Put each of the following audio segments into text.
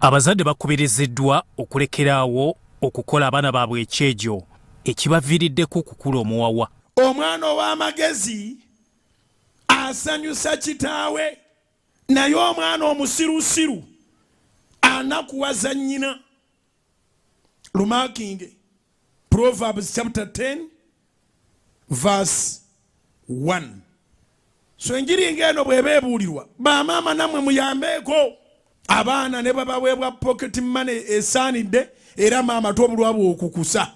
Abazadde bakubiriziddwa okulekeraawo okukola abaana baabwe ekyejo ekibaviiriddeko okukula omuwawa. Omwana ow'amagezi asanyusa kitaawe, naye omwana omusirusiru anakuwaza nnyina. Lumakinge Proverbs chapter 10 verse 1. So enjiri ng'eno bw'eba ebuulirwa, bamaama nammwe muyambeeko abaana ne babaweebwa pocket money esaanidde, era maama tobulwa bw'okukusa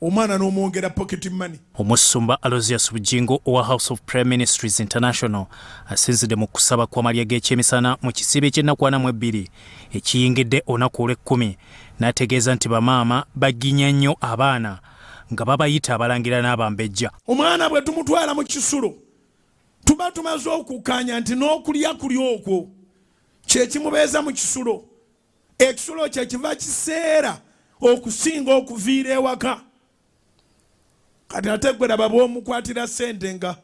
omwana n'omwongera pocket money. Omusumba Aloysius Bugingo owa House of Prayer Ministries International asinzidde mu kusaba kw'amalya g'ekyemisana mu kisiibo eky'ennaku 42 ekiyingidde olunaku olw'ekkumi n'ategeeza nti bamaama baginya nnyo abaana nga babayita abalangira n'abambejja. Omwana bwe tumutwala mu kisulo tuba tumaze okukkaanya nti n'okulya kuli okwo kye kimubeeza mu kisulo. Ekisulo kye kiva kiseera okusinga okuviira ewaka. Kati ate gwe laba bw'omukwatira ssente nga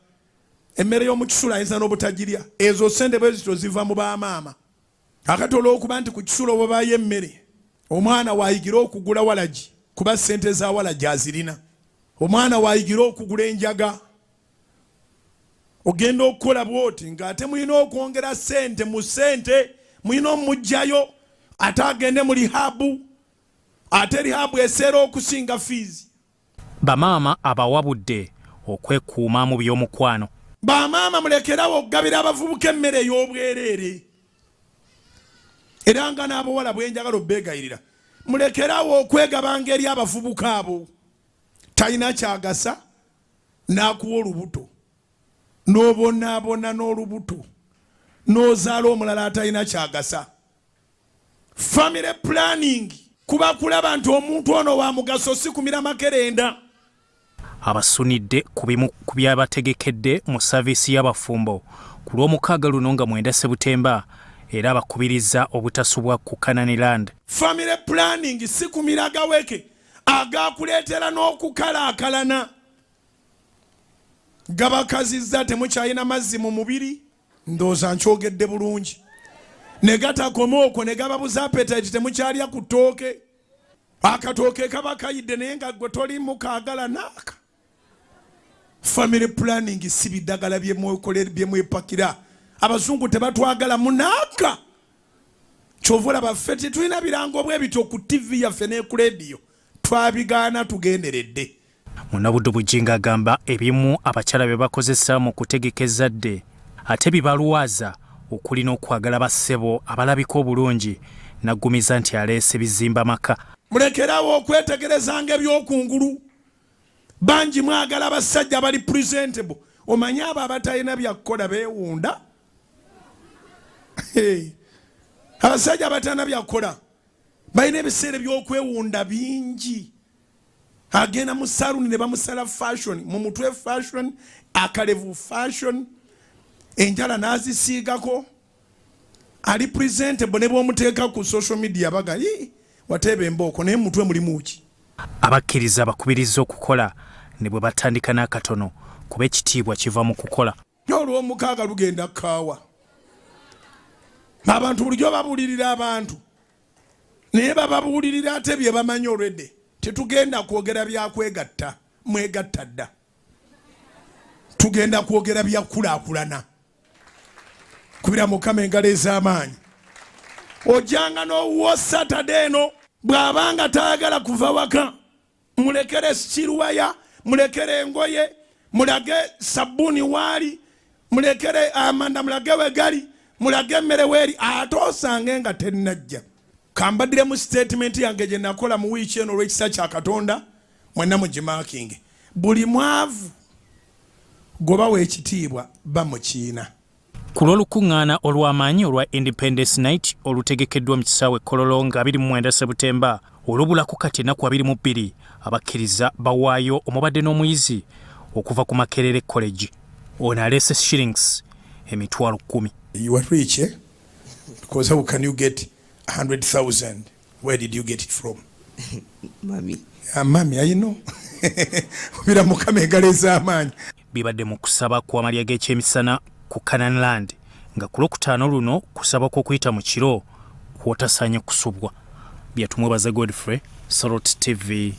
emmere y'omu kisulo ayinza n'obutagirya. Ezo ssente bwe zityo ziva mu bamaama. Kakati olw'okuba nti ku kisulo wabaayo emmere, omwana waayigira okugula walagi kuba ssente za walagi azirina. Omwana waayigira okugula enjaga. Ogenda okukola bw'oti ng'ate mulina okwongera ssente mu ssente, mulina omuggyayo ate agende mu rehab, ate rehab eseera okusinga fiizi. Bamaama abawabudde okwekuuma mu by'omukwano. Bamaama mulekerawo okugabira abavubuka emmere ey'obwereere, era nga n'abawala bwenjagala obeegayirira mulekerawo okwegabanga eri abavubuka abo. Talina kyagasa n'akuwa olubuto n'obonaabona n'olubuto n'ozaala omulala atalina kyagasa. Family planning kuba kulaba nti omuntu ono wa mugaso, si kumira makerenda. Abasunidde ku bimu ku byabategekedde mu saaviisi y'abafumbo ku Lwomukaaga luno nga 9 Sebutemba era abakubiriza obutasubwa ku Canaan Land. Family planning si kumira gaweke agakuleetera n'okukalaakalana. Gabakazizza, temukyalina mazzi mu mubiri. Ndowooza nkyogedde bulungi. Ne gatakoma okwo, ne gababuza appetite, temukyalya ku ttooke. Akatooke kaba kayidde naye nga gwe toli mukaagala naaka. Family planning si biddagala bye mwepakira. Abazungu tebatwagala munaaka. Kyova olaba ffe tetulina birango bwe bityo ku TV yaffe ne ku leediyo. Twabigaana tugenderedde. Munnabuddu Bugingo agamba ebimu abakyala bye bakozesa mu kutegeka ezzadde ate bibalwaza okuli n'okwagala bassebo abalabika obulungi n'aggumiza nti aleese bizimba maka. Mulekerawo okwetegerezanga eby'okungulu. Bangi mwagala abasajja abali presentable. Omanyi abo abatalina bya kukola beewunda. Abasajja abatalina bya kukola balina ebiseera eby'okwewunda bingi. Agenda mu saluni ne bamusala fashion mu mutwe, fashion akalevu, fashion enjala n'azisiigako, ali presentable ne bw'omuteeka ku social media baga wateeba embooko, naye mutwe mulimu ki? Abakkiriza bakubiriza okukola ne bwe batandika n'akatono kuba ekitiibwa kiva mu kukola. Olwomukaaga lugenda kaawa. Abantu bulijjo babuulirira abantu, naye bababuulirira ate bye bamanyi olwedde. Tetugenda kwogera byakwegatta, mwegatta dda. Tugenda kwogera byakulaakulana. Kubira Mukama engalo ez'amaanyi. Ojjanga n'owuwo Saturday eno, bw'abanga tayagala kuva waka, mulekere sikiruwaya, mulekere engoye, mulage sabbuuni waali, mulekere amanda, mulage we gali, mulage emmere weeri, ate osange nga tennajja. Kambaddiremu sitatimenti yange gye nakola mu wiiki eno olw'ekisa kya Katonda, mwenna mugimaakinge. Buli mwavu gobawa ekitiibwa bamukiina. Ku lw'olukuŋŋaana olw'amaanyi olwa Independence Night olutegekeddwa mu kisaawe Kololo nga 29 Sebutemba olubulako kati ennaku 22, abakkiriza bawaayo omubadde n'omuyizi okuva ku Makerere College. Ono aleese shillings 10,000. You are rich, eh? Because how can you get 100,000? Where did you get it from? Mami. Mami, I know. Kubira Mukama engalo ez'amaanyi. Bibadde mu kusaba kw'amalya g'ekyemisana ku Canaan Land nga ku Lwokutaano luno kusaba kw'okuyita mu kiro Kwotasaanye kusubwa. Byatumwebaza Godfrey, Salt TV,